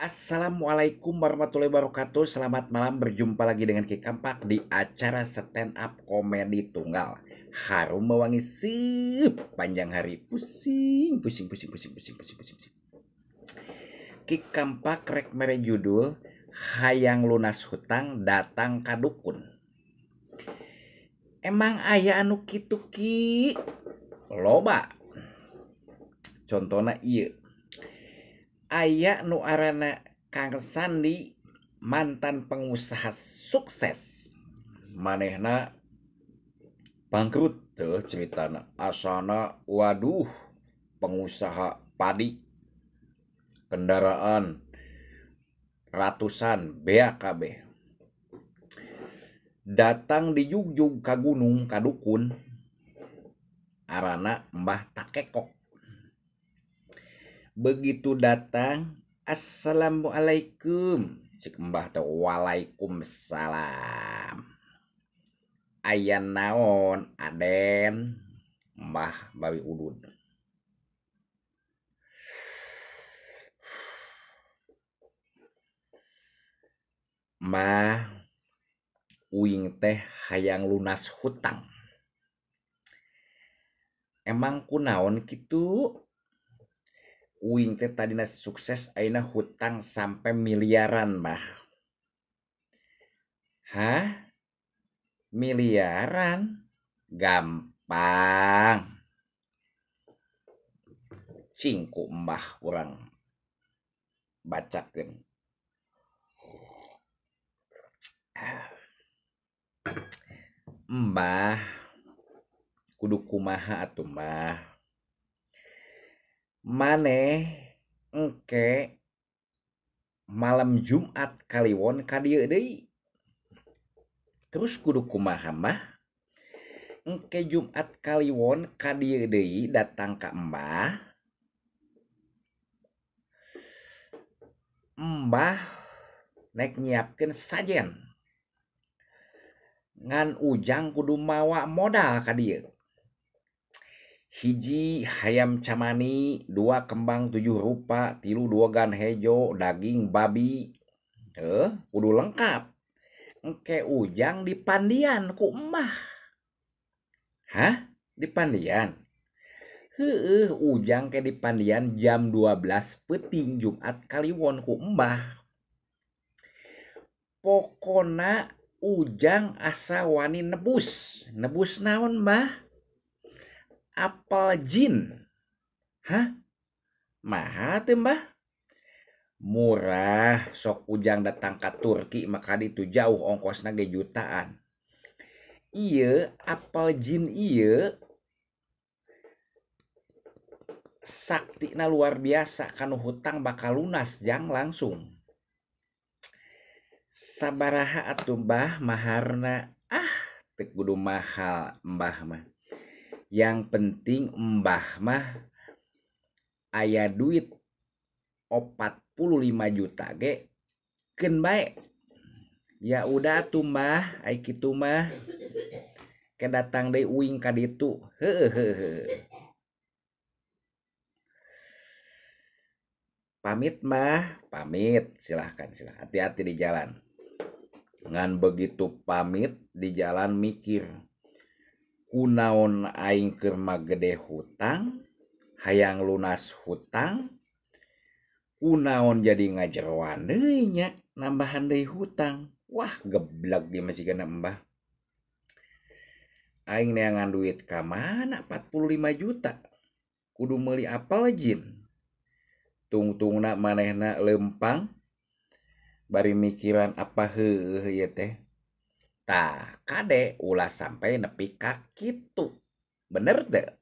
Assalamualaikum warahmatullahi wabarakatuh. Selamat malam, berjumpa lagi dengan Ki Kampak di acara stand up komedi tunggal. Harum mewangi sepanjang hari. Pusing, pusing, pusing, pusing, pusing, pusing, pusing, pusing. Ki Kampak rek mere judul Hayang Lunas Hutang Datang Ka Dukun. Emang aya anu kitu Ki? Loba. Contona ieu. Aya nu arana Kang Sandi, mantan pengusaha sukses. Manehna bangkrut tuh ceritana. Asana waduh, pengusaha padi, kendaraan ratusan BAKB. Datang di jugjug ka gunung ka dukun arana Mbah Takekok. Begitu datang, assalamualaikum. Cik Mbah teh waalaikumsalam. Aya naon Aden? Mbah bawi udud. Mbah, uing teh hayang lunas hutang. Emang kunaon kitu? Uing teh tadina sukses ayeuna hutang sampai miliaran, Mbah. Hah? Miliaran? Gampang. Cingku Mbah urang bacakeun. Mbah kudu kumaha atuh Mbah? Maneh engke malam Jumat Kaliwon ka dieu deui. Terus kudu kumaha Mbah? Engke Jumat Kaliwon ka dieu deui datang ka Mbah. Mbah nek nyiapkeun sajen. Ngan ujang kudu mawa modal ka dieu. Hiji hayam camani, 2 kembang 7 rupa, 3 dogan hejo, daging babi. Kudu lengkap. Engke ujang dipandian ku Mbah. Hah? Dipandian? Heueuh, ujang ke dipandian jam 12 peuting Jumat Kaliwon ku Mbah. Pokona ujang asa wani nebus. Nebus naon Mbah? Apel jin. Hah? Maha teu Mbah? Murah, sok ujang datang ka Turki maka ditu jauh ongkosna ge jutaan. Ieu apel jin ieu saktina luar biasa, kanu hutang bakal lunas jang langsung. Sabaraha atuh Mbah maharna? Ah, teu kudu mahal Mbah mah. Yang penting Mbah mah aya duit 45 juta ge keun bae. Ya udah atuh Mbah, ai kitu mah. Ke datang deui uing ka ditu. Heueuh heueuh. Pamit Mbah, pamit. Silahkan, silahkan. Hati-hati di jalan. Ngan begitu pamit di jalan mikir. Kunaon aing keur magede hutang, hayang lunas hutang, kunaon jadi ngajeroan deui nya, nambahan deui hutang. Wah, geblek di masih kena Mbah. Aing neangan duit ka mana 45 juta. Kudu meuli apel jin. Tungtungna manehna lempang bari mikiran apa heueuh ieu teh. Tah, kade ulah sampai nepi ka kitu. Bener teu?